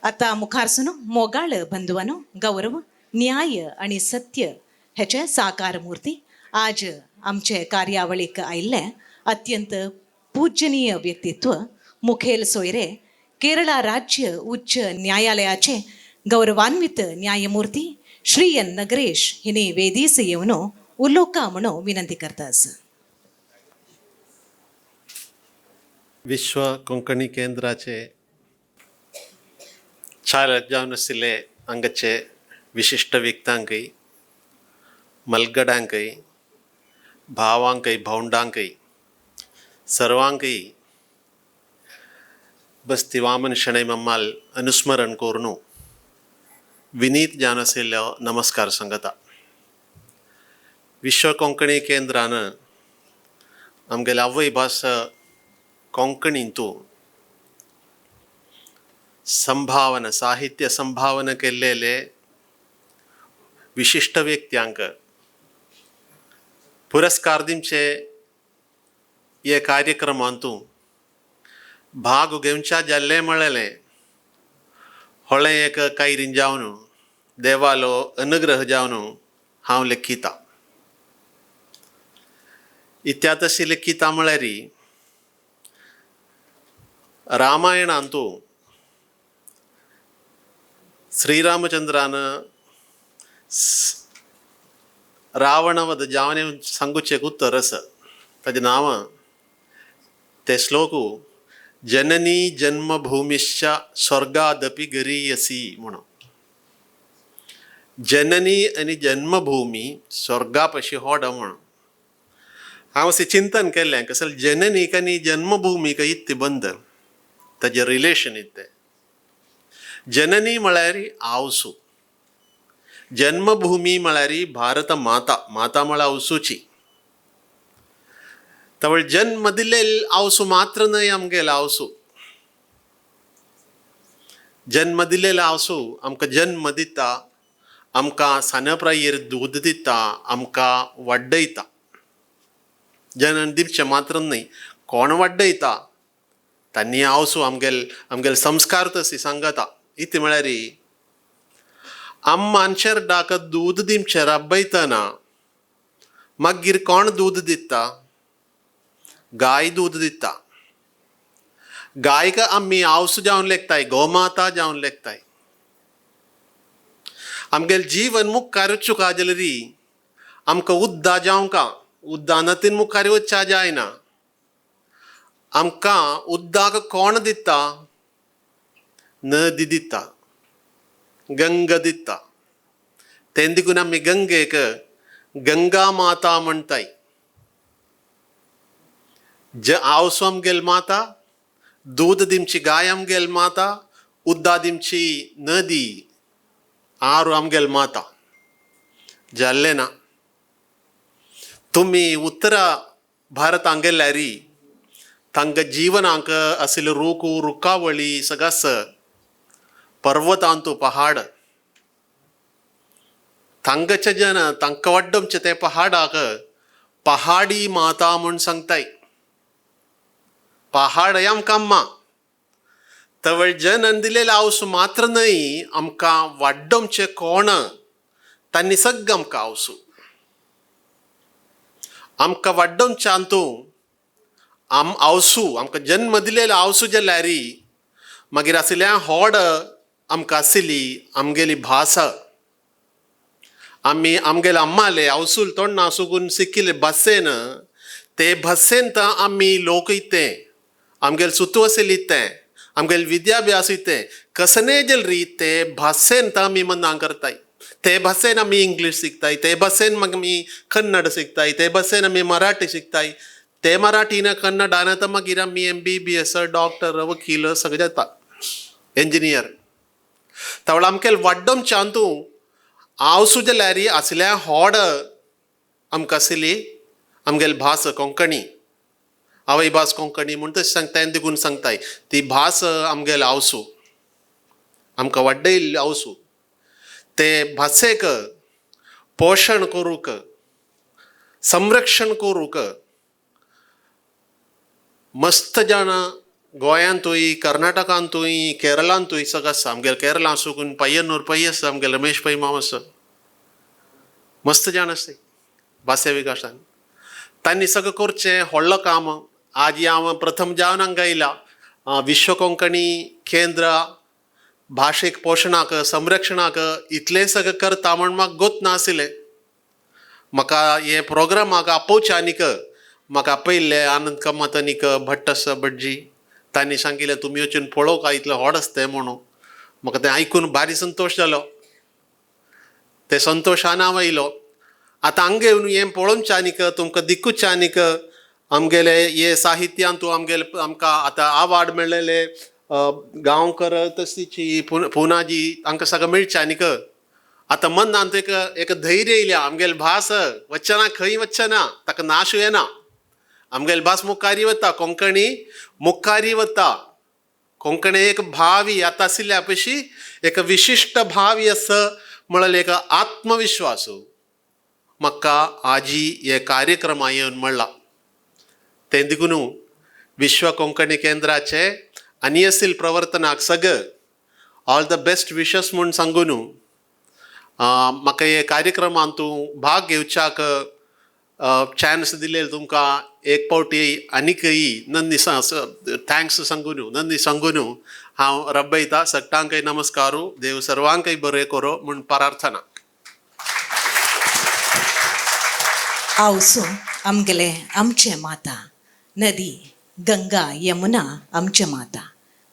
आतां मुखार मोगाळ बंधुआनो, गौरव, न्याय आनी सत्य हेचे साकार मूर्ती आज आमचे कार्यावळीक आयिल्ले अत्यंत पूजनीय व्यक्तित्व मुखेल सोयरे केरळा राज्य उच्च न्यायालयाचे गौरवान्वित न्यायमूर्ती श्री एन नगरेश हिने वेदीस येवन उलोवका म्हणून विनंती करतास. विश्व कोंकणी केंद्राचे चालक जावन आशिल्ले हांगाचे विशिश्ट व्यक्तांकय, मलगडांकय, भावांकय, भावंडांकय, सर्वांकय बस्ती वामन शणै मम्माल अनुस्मरण करून विनीत जावन आशिल्लो नमस्कार सांगता. विश्व कोंकणी केंद्रान आमगेले आवय भास कोंकणींतू संभावना, साहित्य संभावना केल्लेले विशिश्ट व्यक्त्यांक पुरस्कार दिवचे हे कार्यक्रमांतू भाग घेवच्या जाल्लें म्हळेलें होळें एक कायरीन जावन देवालो अनुग्रह जावन हांव लेखिता. इत्या तशी लेखिता म्हळ्यार रामायणांतू श्रीरामचंद्रान रावणवध जावने सांगुचें एक उत्तर आसा, ताजें नांव ते श्लोक जननी जन्मभूमिश्च स्वर्गादपि गरीयसी म्हणून. जननी आनी जन्मभूमी स्वर्गा पशी होड म्हणून. हांव अशें चिंतन केल्लें कसल जननीक आनी जन्मभूमीक इत्तें बंद, ताजें रिलेशन इत्तें. जननी म्हळ्यार आवसू, जन्मभूमी म्हळ्यार भारत माता, माता म्हळ्यार आवसूची. तवळ जन्म दिल्ले आवसू मात्र न्हय आमगेलो आवसू, जन्म दिल्लेलो आवसू आमकां जन्म दिता, आमकां सानप्रायेर दूद दिता, आमकां वाडयता. जनन दिवचें मात्र न्हय, कोण वाडयता तांणी आवसू आमगेल आमगेले संस्कार तशी सांगता. इतलें म्हळ्यार अम्मान चेरडाक दूद दिवचें राबयतना मागीर कोण दूद दिता? गाय दूद दिता. गायक आमी आवस जावन लेखताय, गोमाता जावन लेखताय. आमगेलें जीवन मुखार वचूंक जाल्यार आमकां उद्दा जावंका, उद्दान मुखार वचच्या जायना. आमकां उद्दाक कोण दिता? नदी दिता, गंगा दिता. तें देखून आमी गंगेक गंगा माता म्हणटाय. आवसो आमगेल माता, दूद दिमची गाय आमगेल माता, उद्दा दिमची नदी, आरू आमगेल माता जाल्लें ना. तुमी उत्तरा भारतांत गेल्यार तांकां जीवनाक आशिल्ले रूख रुखावळी सगळ्यास पर्वतांतू पहाड, तांगचे जन तांकां वाड्डमचे ते पहाडाक पहाडी माता म्हूण सांगताय. पहाड आमकां अम्मा. तवळ जनन दिलेलें आवस मात्र न्हय, आमकां वाड्डमचें कोण तांणी सगळें आमकां आवसू, आमकां वाड्डमचें अंतू आम आवसू, आमकां जन्म दिलेलो आवसू जाल्यार मागीर आशिल्ल्या होड आमकां आशिल्ली आमगेली भास. आमी आमगेले अम्माले आवसूल तोंडा सुकून शिकिल्ले भाशेन, ते भाशेन तर आमी लोक इतें, आमगेले सुतू आशिल्ली तें, आमगेले विद्याभ्यास इतें, कसने जाल्यार ते भाशेन तर आमी मनां करताय. ते भाशेन आमी इंग्लीश शिकताय, ते भाशेन मागीर आमी कन्नड शिकताय, ते भाशेन आमी मराठी शिकताय. ते मराठीन कन्नडान तर मागीर आमी MBBS, doctor, वकील सगळें जाता, इंजिनियर. तवळ आमगेले वाड्डमच्या अंतू आवसू जाल्यार आसल्या होड आमकां आशिल्ली आमगेली भास कोंकणी, आवय भास कोंकणी म्हूण तशें सांगताय. आनी देखून सांगताय ती भास आमगेले आवसू, आमकां वाड्डयल्ली आवसू. ते भाशेक पोशण करूंक, संरक्षण करूंक मस्त जाणां गोंयांतूय, कर्नाटकांतूय, केरळांतूय सगळं आसा. आमगेले केरळां सुकून पय्यनूर पै आसा, आमगेले रमेश पै माम आसा, मस्त जाण आसता भाशे विकासान. तांणी सगळें करचें व्हडलो काम. आज हांव प्रथम जावन हांगा येयला. विश्व कोंकणी केंद्र भाशेक पोशणाक, संरक्षणाक इतलें सगळें करता म्हण म्हाका गोत नाशिल्लें. म्हाका हे प्रोग्रामाक आपोवचें आनीक म्हाका आपयल्लें आनंद कामत आनीक भट्ट आसा भटजी, तांणी सांगिल्लें तुमी वचून पळोवंक इतलें व्हड आसता तें म्हणून. म्हाका तें आयकून भारी संतोश जालो. ते संतोशान हांव येयलो. आतां हांगा येवन हें पळोवचें आनीक तुमकां दिकूचें आनीक आमगेले हे साहित्यांतू आमगेले आमकां आतां आवार्ड मेळ्ळेले गांवकर तशीची पुनाजी तांकां सगळें मेळचें आनीक आतां मनांत एक एक धैर्य येयल्या. आमगेले भास वचना, खंय वचना, ताका नाश येना. आमगेले भास मुखारी वता, कोंकणी मुखारी वता. कोंकणी एक भावी आतां आशिल्ल्या पशी एक विशिश्ट भावी आसा म्हळ्यार एक आत्मविश्वास म्हाका आजी हे कार्यक्रमा येवन म्हणला. तें देखून विश्व कोंकणी केंद्राचे आनी असील प्रवर्तनाक सगळं ऑल the best wishes म्हूण सांगून म्हाका हे कार्यक्रमांत तूं भाग घेवच्याक चान्स दिले तुमकां एक पावटी आनीकय नंदी thanks सांगून, नंदी सांगून हांव रब्बयता. सगटांकय नमस्कारू. देव सर्वांकय बरें करो म्हूण प्रार्थना. आवसो आमगेले आमचे माता नदी गंगा यमुना आमचे माता,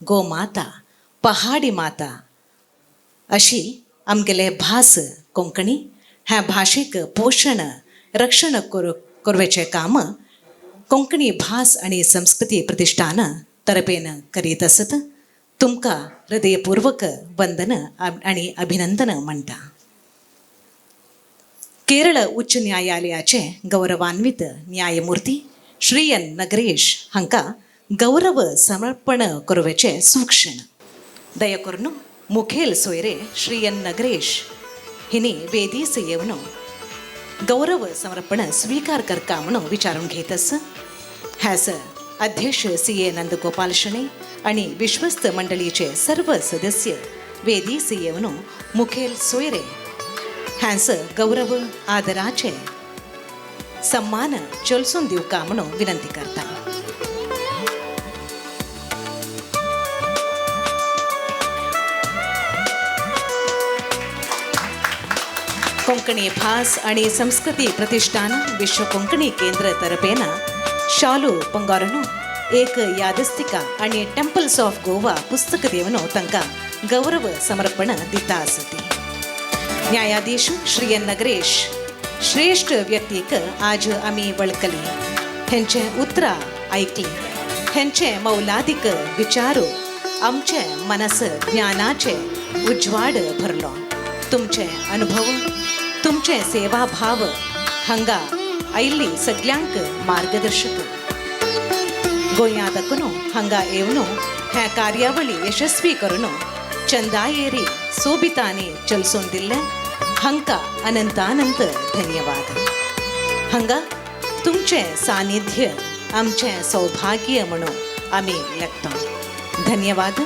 गोमाता, पहाडी माता अशी आमगेले भास कोंकणी ह्या भाशेक पोशण रक्षण करवेचें काम कोंकणी भास आनी संस्कृती प्रतिश्ठान तरपेन करीत आसत. तुमकां हृदयपूर्वक वंदन आनी अभिनंदन म्हणटा. केरळ उच्च न्यायालयाचे गौरवान्वित न्यायमूर्ती श्री एन नगरेश हांकां गौरव समर्पण करवेचे सुक्षण दया करून मुखेल सोयरे श्री एन नगरेश हिनी वेदीस येवन गौरव समर्पण स्वीकार करका म्हणून विचारून घेत आसा. हॅस अध्यक्ष सी ए नंदगोपाल शणै आणि विश्वस्त मंडळीचे सर्व सदस्य वेदीस येवन मुखेल सोयरे हॅस गौरव आदराचे सम्मान चलसून दिवका म्हणून विनंती करता. कोंकणी भास आणि संस्कृती प्रतिष्ठान विश्व कोंकणी केंद्र तरपेन शालू पंगारनो एक यादस्तिका आणि टेम्पल्स ऑफ गोवा पुस्तक देवन तांकां गौरव समर्पण दिता आसती. न्यायाधीश श्री एन नगरेश श्रेष्ठ व्यक्तीक आज आमी वळखली, हेंचे उतरां आयकली, हेंचे मौलादीक विचारू आमचे मनस ज्ञानाचे उजवाड भरलो. तुमचे अनुभव, तुमचे सेवाभाव हांगा आयिल्ली सगल्यांक मार्गदर्शक. गोंयांत आकून हांगा येवन ह्या कार्यावळी यशस्वी करून चंदायेरी सोबितांनी चलसून दिल्लें हांकां अनंतानंत धन्यवाद. हांगा तुमचें सानिध्य आमचें सौभाग्य म्हणून आमी लेखता. धन्यवाद.